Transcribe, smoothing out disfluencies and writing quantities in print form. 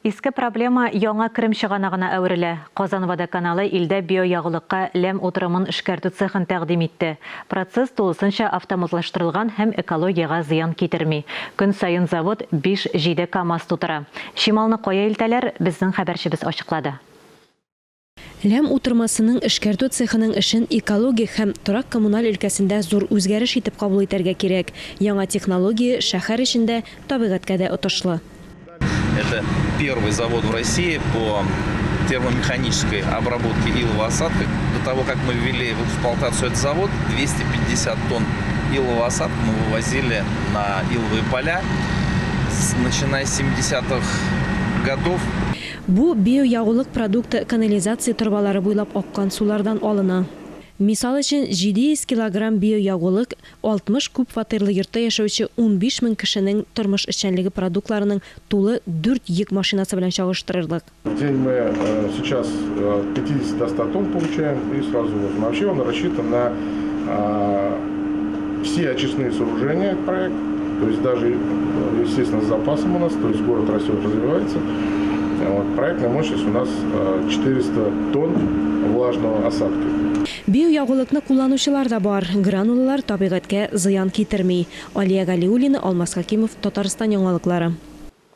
Иске проблема яңа керем чыганагына әверелә. Казан водоканалы илдә биоягулыкка ләм утырымын эшкәртү цехын тәкъдим итте. Процесс тулысынча автоматлаштырылган һәм экологиягә зыян китерми. Көн саен завод биш-җиде КАМАЗ тутыра. Чималны кая илтәләр, безнең хәбәрчебез ачыклады. Ләм утырмасының эшкәртү цехының эшен экологик һәм торак-коммуналь өлкәсендә зур үзгәреш итеп кабул итәргә кирәк. Яңа технология шәһәр өчен дә, табигатькә дә отышлы. Это первый завод в России по термомеханической обработке илового осадка. До того, как мы ввели в эксплуатацию этот завод, 250 тонн илового осадка мы вывозили на иловые поля, начиная с 70-х годов. Бу биоягулык продукты канализация торбалары буйлап аккан сулардан алына. Мисал өчен, 700 килограмм биоягулык 60 күп фатирлы йортта яшәүче 15 мең кешенең тормыш эшчәнлеге продуктларының тулы дүрт йөк машинасы белән чагыштырырлык. В день мы сейчас от 50 до 100 тонн получаем и сразу возим. Вообще он рассчитан на все очистные сооружения, этот проект. То есть даже, естественно, с запасом у нас, то есть город растет, развивается. Вот, проектная мощность у нас 400 тонн влажного осадка. Биоягулыкны кулланучылар да бар. Гранулалар табигатькә зыян китерми. Алия Галиуллина, Алмаз Хәкимов, Татарстан яңалыклары.